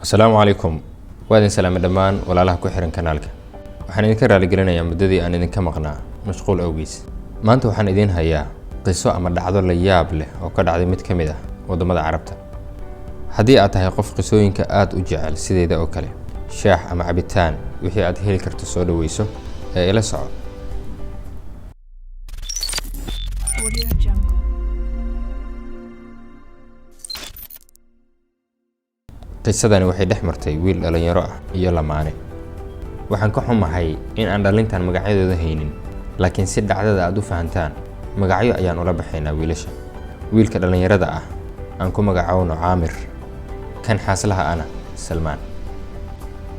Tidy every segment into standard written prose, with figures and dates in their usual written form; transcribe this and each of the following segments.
Asalaamu calaykum. Waa idin salaamay dhammaan walaalaha ku xiran kanaalka. Waxaan idinka raaligelinayaa muddadii aan idinka maqnaa mashquul awgiis. Maanta waxaan idiin hayaa qiso ama dhacdo la yaab leh oo ka dhacday mid ka mid ah waddamada Carabta. Haddii aad tahay qof qisooyinka aada u jecel sideeda oo kale, shaax ama cabitaan wixii aad heli karto soo dhaweyso ee ila soco. Audio Jungle. Qisadani waxay dhex martay wiil dhallinyaro ah iyo lamaane. Waxaan ka xumahay in aan dhallintan magacyadooda haynin, laakiin si dhacdada aad u fahantaan, magacyo ayaan ula baxaynaa wiilasha. Wiilka dhallinyarada ah aan ku magacowno Caamir, kan xaaslaha ana Salmaan.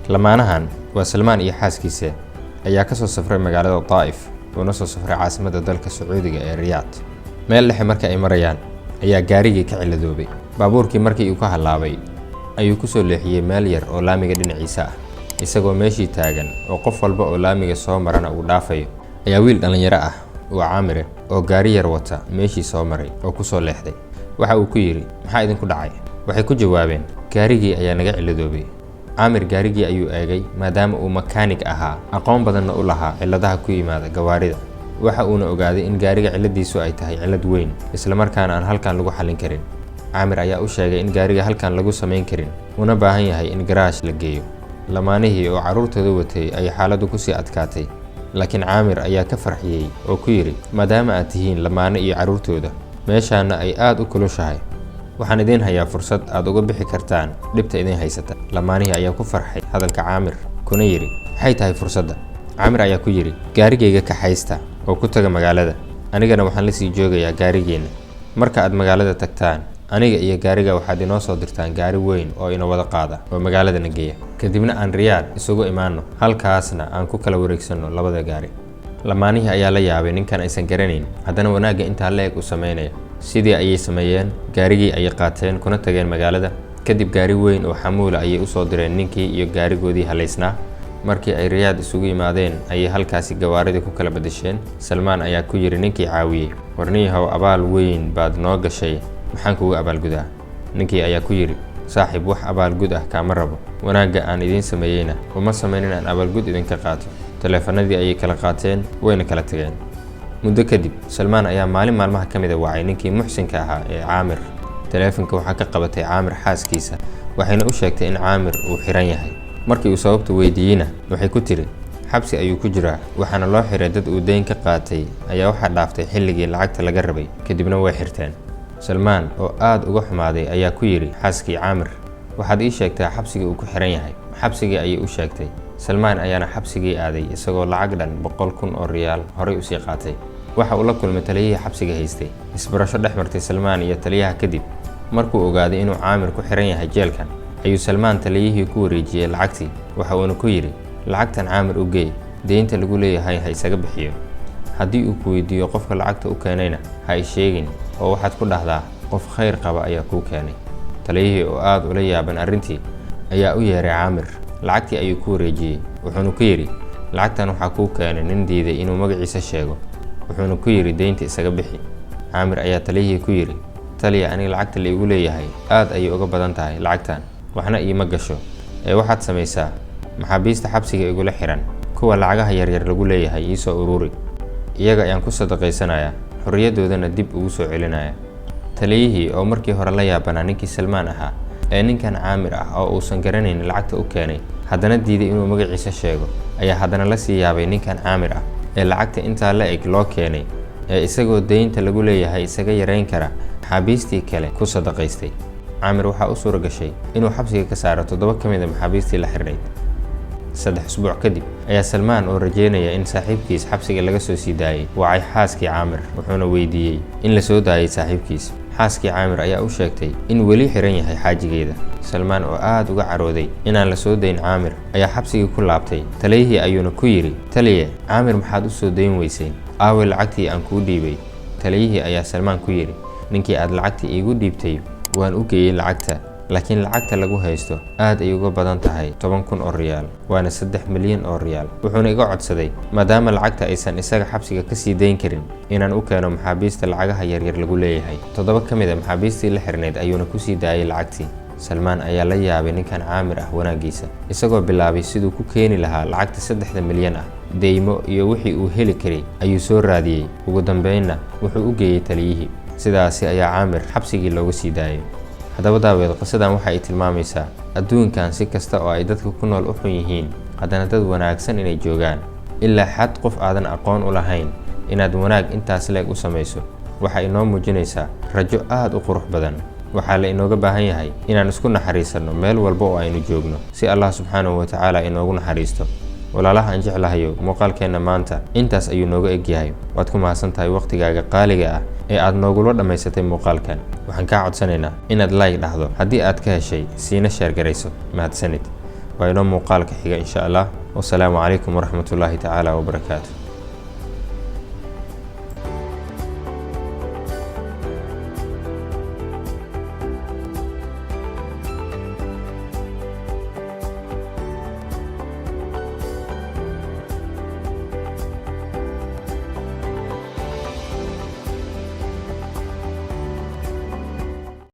Lamaanahan waa Salmaan iyo xaaskiisa ayaa ka soo safray magaalada Daa'if uuna soo safray caasimadda dalka Sacuudiga ee Riyaad. Meel dhexe marka ay marayaan ayaa gaarigii ka ciladoobay. Baabuurkii markii uu ka hallaabay ayuu ku soo leexiyey meel yar oo laamiga dhinaciisa ah. Isagoo meeshii taagan oo qof walba oo laamiga soo marana uu dhaafayo ayaa wiil dhallinyaro ah oo Caamire oo gaari yar wata meeshii soo maray oo ku soo leexday. Waxa uu ku yidhi, "Maxaa idinku dhacay?" Waxay ku jawaabeen, "Gaarigii ayaa naga ciladoobay." Caamir gaarigii ayuu eegay, maadaama uu makaanig ahaa, aqoon badanna u lahaa cilladaha ku yimaada gawaarida. Waxa uuna ogaaday in gaariga cilladiisu ay tahay cillad weyn, islamarkaana aan halkan lagu xallin karin. Caamir ayaa u sheegay in gaariga halkan lagu samayn karin, una baahan yahay in garaash la geeyo. Lamaanihii oo carruurtooda watay ayay xaaladdu kusii adkaatay, laakiin Caamir ayaa ka farxiyey oo ku yidhi, "Maadaama aad tihiin lamaane iyo carruurtooda, meeshaana ay aada u kulushahay, waxaan idiin hayaa fursad aad uga bixi kartaan dhibta idin haysata." Lamaanihii ayaa ku farxay hadalka Caamir kuna yidhi, "Maxay tahay fursadda?" Caamir ayaa ku yidhi, "Gaarigayga kaxaysta oo ku taga magaalada, anigana waxaan la sii joogayaa gaarigeenna. Marka aad magaalada tagtaan, aniga iyo gaariga waxaad inoo soo dirtaan gaari weyn oo ina wada qaada oo magaaladana geeya, kadibna aan Riyaad isugu imaanno, halkaasna aan ku kala wareegsanno labada gaari." Lamaanihii ayaa la yaabay ninkan aysan garanayn haddana wanaagga intaa la eg u samaynaya. Sidii ayay sameeyeen, gaarigii ayay qaateen kuna tageen magaalada. Kadib gaari weyn oo xamuula ayay usoo direen ninkii iyo gaarigoodii halaysnaa. Markii ay Riyaad isugu yimaadeen ayay halkaasi gawaaridii ku kala bedesheen. Salmaan ayaa ku yidhi ninkii caawiyey, "Warniyahow, abaal weyn baad noo gashay, maxaan kugu abaalgudaa?" Ninkii ayaa ku yidhi, "Saaxiib, wax abaalgud ah kaama rabo. Wanaagga aan idiin sameeyeyna uma samayn in aan abaalgud idinka qaato." Taleefanadii ayay kala qaateen, wayna kala tageen. Muddo kadib Salmaan ayaa maalin maalmaha ka mida wacay ninkii muxsinka ahaa ee Caamir. Taleefanka waxaa ka qabatay Caamir xaaskiisa, waxayna u sheegtay in Caamir uu xiran yahay. Markii uu sababta weydiiyeyna waxay ku tiri, "Xabsi ayuu ku jiraa, waxaana loo xiray dad uu deyn ka qaatay ayaa waxaa dhaaftay xilligii lacagta laga rabay, kadibna way xirteen." Salmaan oo aada uga xumaaday ayaa ku yidhi xaaskii Caamir, "Waxaad ii sheegtaa xabsigii uu ku xiran yahay." Xabsigii ayay u sheegtay. Salmaan ayaana xabsigii aaday isagoo lacag dhan 100,000 oo riyaal horay usii qaatay. Waxa uu la kulmay taliyihii xabsiga haystay. Isbarasho dhex martay Salmaan iyo taliyaha kadib, markuu ogaaday inuu Caamir ku xiran yahay jeelkan, ayuu Salmaan taliyihii ku wareejiyey lacagtii. Waxa uuna ku yidhi, "Lacagtan Caamir u geey, deynta lagu leeyahay ha isaga bixiyo. Haddii uu ku weydiiyo qofka lacagta u keenayna, ha i sheegin, oo waxaad ku dhahdaa qof khayr qaba ayaa kuu keenay." Taliyihii oo aada ula yaaban arrintii ayaa u yeeray Caamir. Lacagtii ayuu ku wareejiyey, wuxuuna ku yidhi, "Lacagtan waxaa kuu keenay nin diiday inuu magaciisa sheego, wuxuuna ku yidhi deynta isaga bixi." Caamir ayaa taliyihii ku yidhi, "Taliya, aniga lacagta la igu leeyahay aad ayay uga badan tahay lacagtan, waxna iima gasho, ee waxaad samaysaa maxaabiista xabsiga igula xiran kuwa lacagaha yaryar lagu leeyahay iisoo ururi, iyaga ayaan ku sadaqaysanayaa, xorriyaddoodana dib ugu soo celinaya." Taliyihii oo markii hore la yaabanaa ninkii Salmaan ahaa ee ninkan Caamir ah oo uusan garanayn lacagta u keenay, haddana diiday inuu magaciisa sheego, ayaa haddana la sii yaabay ninkan Caamir ah ee lacagta intaa la eg loo keenay ee isagoo deynta lagu leeyahay isaga yareyn kara maxaabiistii kale ku sadaqaystay. Caamir waxaa u suura gashay inuu xabsiga ka saaro 7 ka mid a maxaabiistii la xirnayd. 3 usbuuc kadib ayaa Salmaan oo rajeynaya in saaxiibkiis xabsiga laga soo sii daayey wacay xaaskii Caamir, wuxuuna weydiiyey in la soo daayay saaxiibkiis. Xaaskii Caamir ayaa u sheegtay in weli xiran yahay xaajigeeda. Salmaan oo aada uga carooday inaan la soo dayn Caamir ayaa xabsigii ku laabtay. Taliyihii ayuuna ku yidhi, "Taliye, Caamir maxaad u soo dayn weyseen? Aaway lacagtii aan kuu dhiibay?" Taliyihii ayaa Salmaan ku yidhi, "Ninkii aad lacagta iigu dhiibtay waan u geeyey lacagta, laakiin lacagta lagu haysto aad ay uga badan tahay 10,000 oo riyaal, waana 3 milyan oo riyaal. Wuxuuna iga codsaday, maadaama lacagta aysan isaga xabsiga kasii dayn karin, inaan u keeno maxaabiista lacagaha yaryar lagu leeyahay." 7 ka mid a maxaabiistii la xirnayd ayuuna kusii daayay lacagtii. Salmaan ayaa la yaabay ninkan Caamir ah wanaaggiisa, isagoo bilaabay siduu ku keeni lahaa lacagta 3-da milyan ah. Deymo iyo wixii uu heli karay ayuu soo raadiyey. Ugu dambeynna wuxuu u geeyey taliyihii. Sidaasi ayaa Caamir xabsigii looga sii daayay. Haddaba daaweed, qisadan waxa ay tilmaamaysaa adduunkan si kasta oo ay dadka ku nool u xun yihiin, haddana dad wanaagsan inay joogaan. Ilaa xad qof aadan aqoon u lahayn inaad wanaag intaas leeg u samayso waxa inoo muujinaysaa rajo aad u qurux badan. Waxaa la inooga baahan yahay inaan isku naxariisanno meel walba oo aynu joogno, si Allah subxaanahu wa tacaala inoogu naxariisto. Walaalaha aan jeclahayo, muuqaalkeenna maanta intaas ayuu nooga egyahay. Waad ku mahadsan tahay waqtigaaga qaaliga ah ee aad noogula dhammaysatay muuqaalkan. Waxaan kaa codsanaynaa inaad like dhahdo haddii aad ka heshay, siina share garayso. Mahadsanid. Waa inoo muuqaalka xiga, insha Allah. Wasalaamu calaykum waraxmatullaahi tacaala wabarakaatu.